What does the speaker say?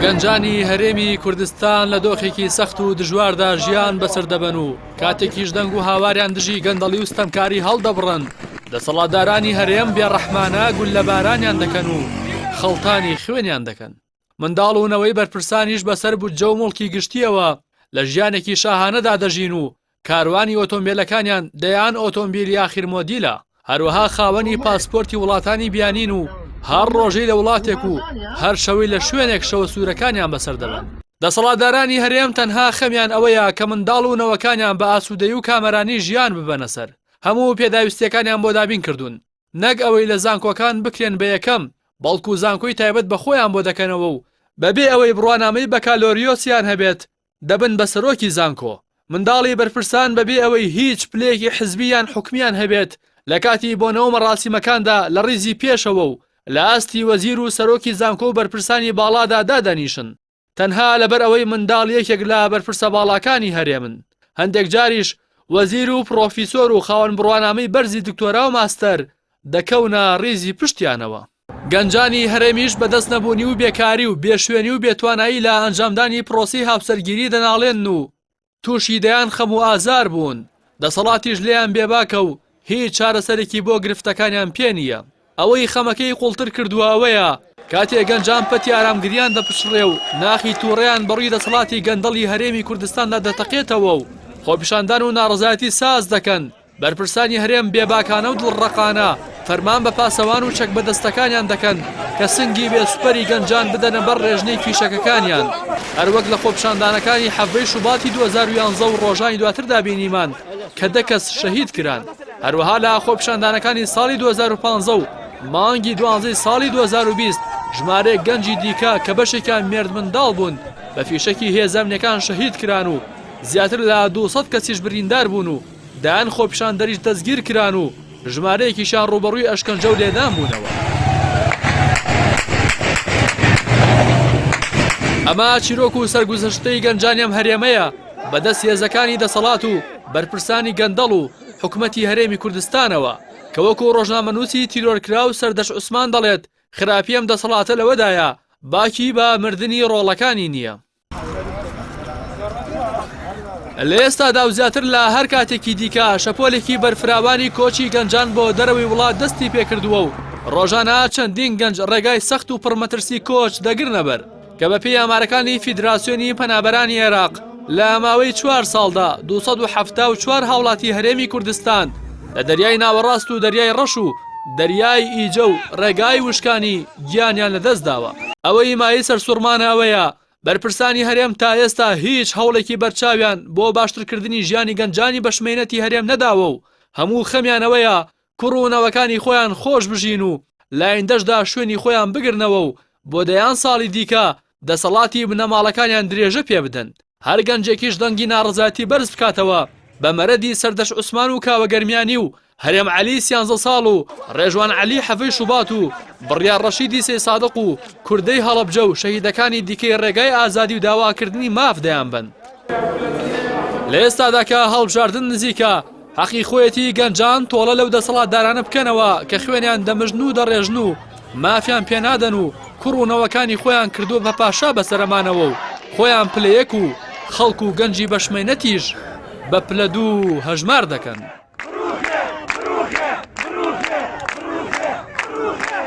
گەنجانی هەرێمی کوردستان لە دۆخێکی سەخت و دژواردا ژیان بەسەر دەبەن و کاتێکیش دەنگ و هاواریان دژی گەندەڵی و ستەمکاری هەڵدەبڕن، دەسەڵاتدارانی هەرێم بێڕەحمانە گوللەبارانیان دەکەن و خەڵتانی خوێنیان دەکەن. منداڵ و نەوەی بەرپرسانیش بەسەر بودجە و موڵکی گشتییەوە لە ژیانێکی شاهانەدا دەژین و کاروانی ئۆتۆمبیلەکانیان دەیان ئۆتۆمبیلی ئاخیر مۆدیلە، هەروەها خاوەنی پاسپۆرتی وڵاتانی بیانین و هەر ڕۆژەی لە وڵاتێک و هەر شەوەی لە شوێنێک شەوە سوورەکانیان بەسەر دەبەن. دەسەڵاتدارانی هەرێم تەنها خەمیان ئەوەیە کە منداڵ و نەوەکانیان بە ئاسوودەیی و کامەرانی ژیان ببەنە سەر، هەموو پێداویستییەکانیان بۆ دابین کردوون، نەک ئەوەی لە زانکۆکان بکرێن بە یەکەم، بەڵکو زانکۆی تایبەت بە خۆیان بۆ دەکەنەوە و بەبێ ئەوەی بڕوانامەی بەکالۆریۆسیان هەبێت دەبن بە سەرۆکی زانکۆ. منداڵی بەرپرسان بەبێ ئەوەی هیچ پلەیەکی حزبی یان حکومیان هەبێت لە کاتی بۆنە و مەراسیمەکاندا لە ڕیزی پێشەوە و لە ئاستی وەزیر و سەرۆکی زانکۆ و بەرپرسانی باڵادا دادەنیشن. تەنها لەبەر ئەوەی منداڵ یەکێک لە بەرپرسە باڵاکانی هەرێمن، هەندێک جاریش وەزیر و پڕۆفیسۆر و خاوەن بڕوانامەی بەرزی دکتۆرا و ماستەر دەکەونە ڕیزی پشتیانەوە. گەنجانی هەرێمیش بەدەست نەبوونی و بێکاری و بێشوێنی و بێتوانایی لە ئەنجامدانی پڕۆسەی هاوسەرگیری دەناڵێنن و تووشی دەیان خەم و ئازار بوون، دەسەڵاتیش لێیان بێباکە و هیچ چارەسەرێکی بۆ گرفتەکانیان پێ نییە. ئەوەی خەمەکەی قوڵتر کردووە ئەوەیە، کاتێ گەنجان پەتی ئارامگریان دەپچڕێ و ناخی تووڕەیان بەڕووی دەسەڵاتی گەندەڵی هەرێمی کوردستاندا دەتەقێتەوە و خۆپیشاندان و ناڕەزایەتی ساز دەکەن، بەرپرسانی هەرێم بێباکانە و دڵڕەقانە فەرمان بە پاسەوان و چەکبەدەستەکانیان دەکەن کە سنگی بێ سوپەری گەنجان بدەنە بەر ڕێژنەی فیشەکەکانیان هەروەک لە خۆپیشاندانەکانی حەڤدەی شوباتی 2011 و ڕۆژانی دواتردا بینیمان کە دە کەس شەهید کران هەروەها لە خۆپیشاندانەکانی ساڵی 2015 و مانگی دوانزەی ساڵی 2020 ژمارەیەک گەنجی دیکە کە بەشێکیان مێردمنداڵ بوون بە فیشەکی هێزە ئەمنیەکان شەهید کران و زیاتر لە 200 کەسیش بریندار بوون و دەیان خۆپیشاندەریش دەستگیرکران و ژمارەیەکیشیان ڕووبەڕووی ئەشکەنجە و لێدان بوونەوە. ئەمە چیرۆک و سەرگوزەشتەی گەنجانی ئەم هەرێمەیە بەدەست هێزەکانی دەسەڵات و بەرپرسانی گەندەڵ و حکومەتی هەرێمی کوردستانەوە کە وەکو ڕۆژنامەنووسی تیرۆرکراو سەردەشت عوسمان دەڵێت خراپی ئەم دەسەڵاتە لەوەدایە باکی بە مردنی ڕۆڵەکانی نییە. لە ئێستادا و زیاتر لە هەر کاتێکی دیکە شەپۆلێکی بەرفراوانی کۆچی گەنجان بۆ دەرەوەی وڵات دەستی پێکردووە و ڕۆژانە چەندین گەنج ڕێگای سەخت و پڕمەترسی کۆچ دەگرنە بەر کە بەپێی ئامارەکانی فیدراسیۆنی پەنابەرانی عێراق لە ماوەی چوار ساڵدا 274 هاوڵاتی هەرێمی کوردستان لە دەریای ناوەڕاست و دەریای ڕەش و دەریای ئیجە و ڕێگای وشکانی گیانیان لەدەستداوە. ئەوەی مایەی سەرسوڕمانە ئەوەیە بەرپرسانی هەرێم تا ئێستا هیچ هەوڵێکی بەرچاویان بۆ باشترکردنی ژیانی گەنجانی بەشمەینەتی هەرێم نەداوە و هەموو خەمیان ئەوەیە کوڕ و نەوەکانی خۆیان خۆش بژین و لە ئایندەشدا شوێنی خۆیان بگرنەوە و بۆ دەیان ساڵی دیکە دەسەڵاتی بنەماڵەکانیان درێژە پێبدەن. هەر گەنجێکیش دەنگی ناڕەزایەتی بەرز بکاتەوە بە مەرەدی سەردەشت عوسمان و کاوە گەرمیانی و هەرێم عەلی سیانزە ساڵ و ڕێژوان عەلی حەڤەی شوبات و بڕیار ڕەشیدی سەی سادق و کوردەی هەڵەبجە و شەهیدەکانی دیکەی ڕێگای ئازادی و داواکردنی ماف دەیانبەن. لە ئێستادا کە هەڵبژاردن نزیکە، حەقی خۆیەتی گەنجان تۆڵە لەو دەسەڵاتدارانە بکەنەوە کە خوێنیان دەمژن و دەڕێژن و مافیان پێنادەن و کوڕ و نەوەکانی خۆیان کردووە بە پاشا بەسەرەمانەوە و خۆیان پلە یەک و خەڵک و گەنجی بەشمەینەتیش بە پلە دوو هەژمار دەکەن.